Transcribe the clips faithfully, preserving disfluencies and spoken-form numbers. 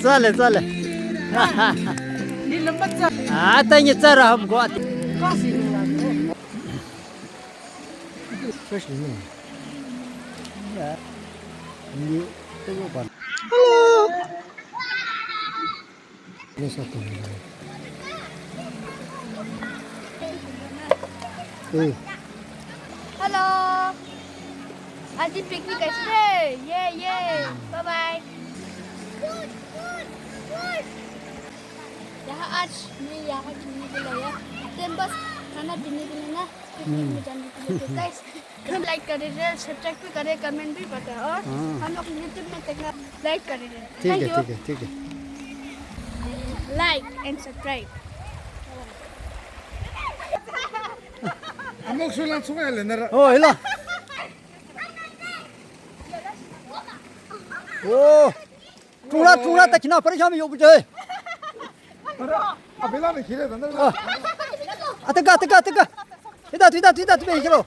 Tsale, tsale. Ata ni tsara hamko ati. Hello. Hey. Hello. Aji picnic ase. Yay, yay. Bye bye. यहाँ आज मैं यहाँ घूमने के लिए आया। टेन बस खाना पीने के लिए ना, पिकनिक में जाने के लिए। तो गाइस, लाइक करे, सब्सक्राइब भी करे, कमेंट भी बताओ। और हाँ। हम लोग यूट्यूब में देखना, लाइक करे। ठीक है, ठीक है, ठीक है। Like and subscribe. Amok sulan sungai le nara. Oh, hello. Oh. Tungla, tungla, ta kina pare jami yo bujhe. Abela ne khire danda. Ataka, ataka, ataka. Ida, ida, ida, ida, ida, ida.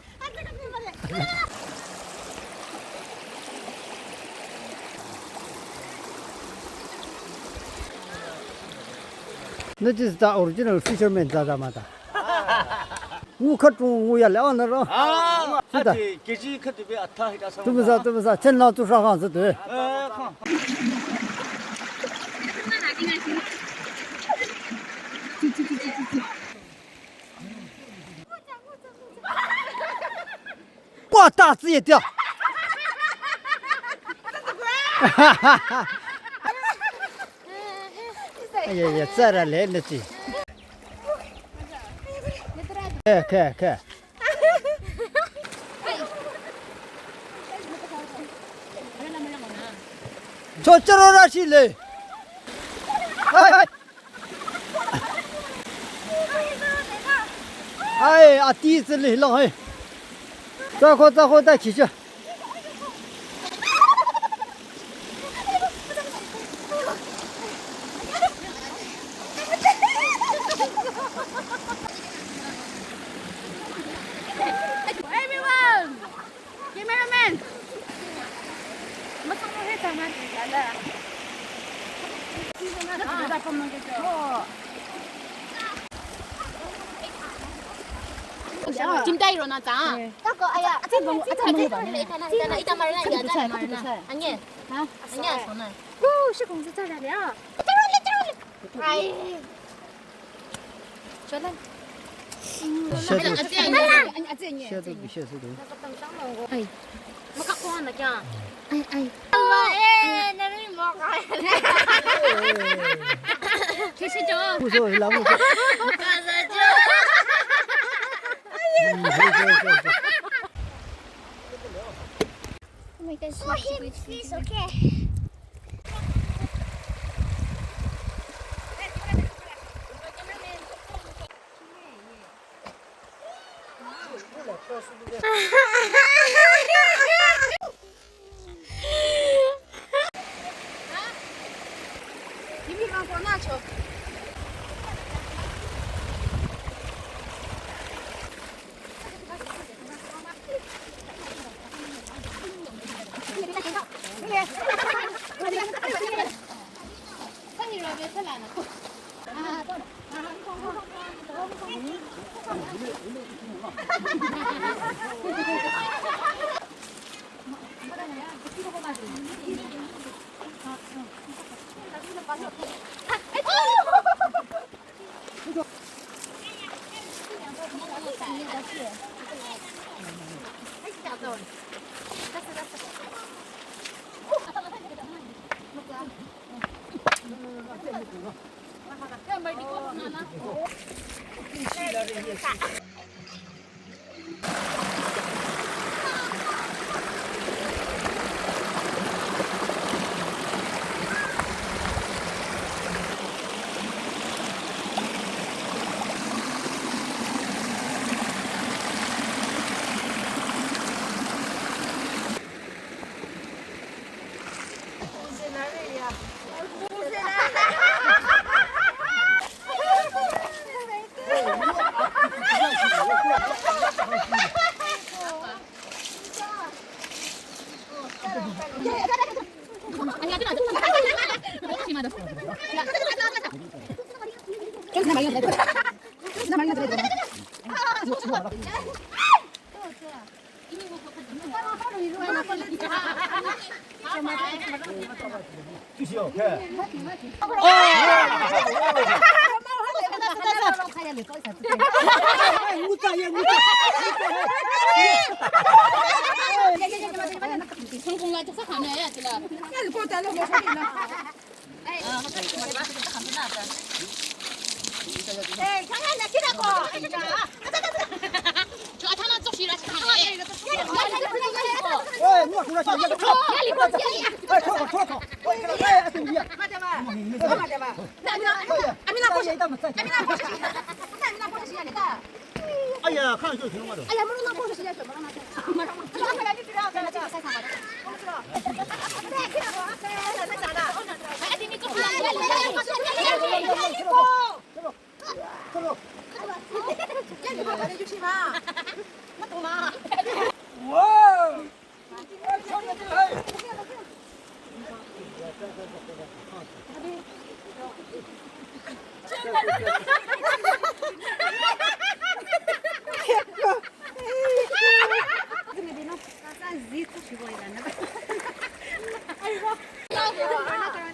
This is the original fisherman, Zaza Mata. Ngu khat ngu ya le, oh, na ro. Ah, sida. Ati, K G khat be atha hita sa. Tu bisa, tu bisa, chen la tu sa khan sa tu. Eh, khan. Kwa ta zi ye dia. Ai ya ya, tsara le ne ti. Ke, ke, ke. Chochoro rashi le. Ai, ai. Ai, ati tsili lo hai. Tsako, tsako, ta khicha. Everyone! Cameraman! Masuk mo he sama. Cinta iro na ta. Tako aya. Ate mo, ate mo ba. Ita na, ita marna, ita marna. Anye. Ha? Anye sona. Ku shi kong sa ta ya. Ai. Shadow. Shadow, shadow. Ai. Makakuha na kya? Ai, ai. Uso, hila mo. Oh my God, so him, please, okay.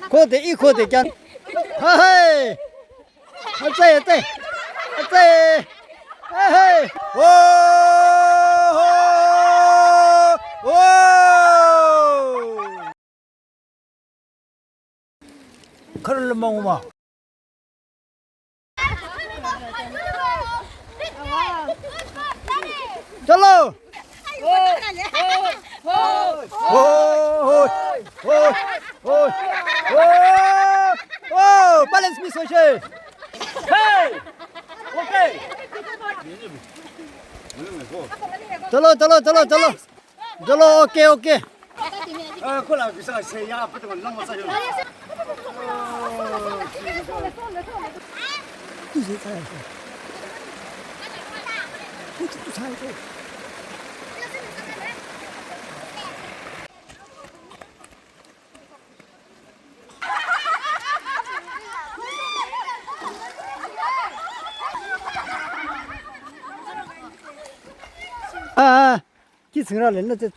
Kote, i kote kya? Ha hai. Ate, ate. Ate. Hey, hey. Whoa. Whoa. Kharul manguma. Chalo. Oh, balance miss hoise. Hey! Okay. Chalo, chalo, chalo, chalo. Chalo, okay, okay. Ah, ah. Ki singra le na te.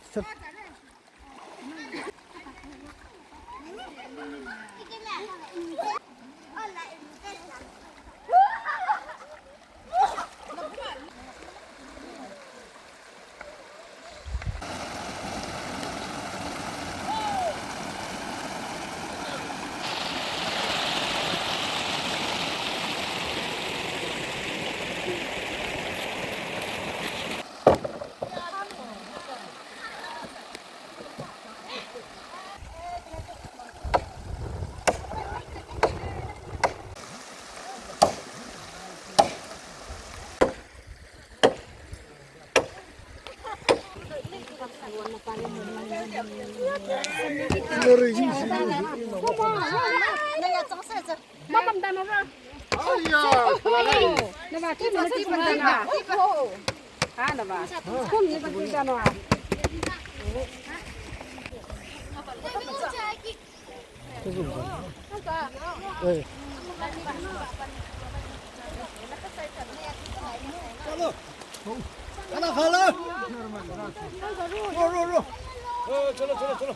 Hello, hello. Ro, ro, ro. Chalo, chalo, chalo.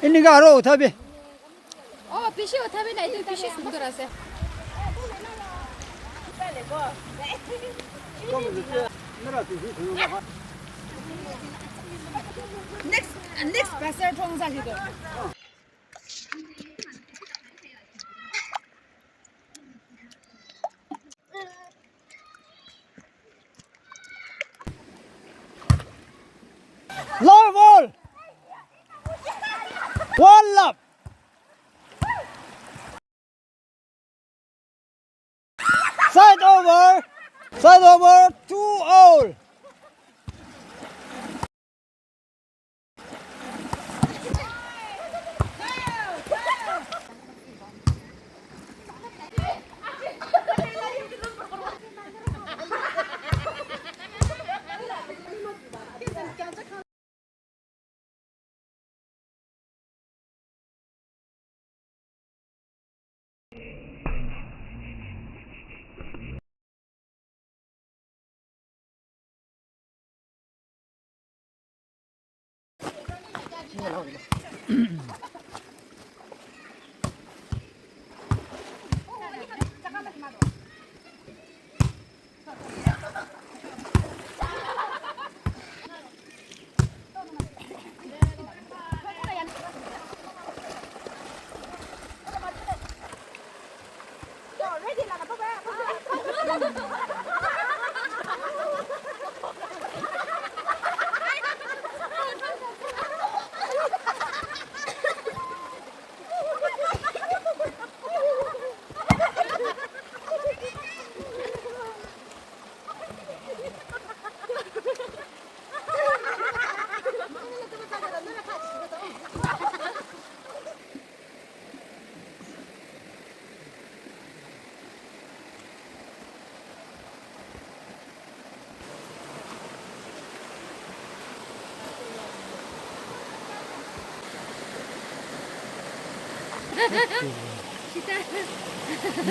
Enika aro uthabi. Oh, bishi uthabi na, etu bishi sundor ase. Next, next pastor thong sa kitu. Love all. One love. Side over. Side over. Two all.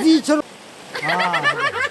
Zi choro. Ah.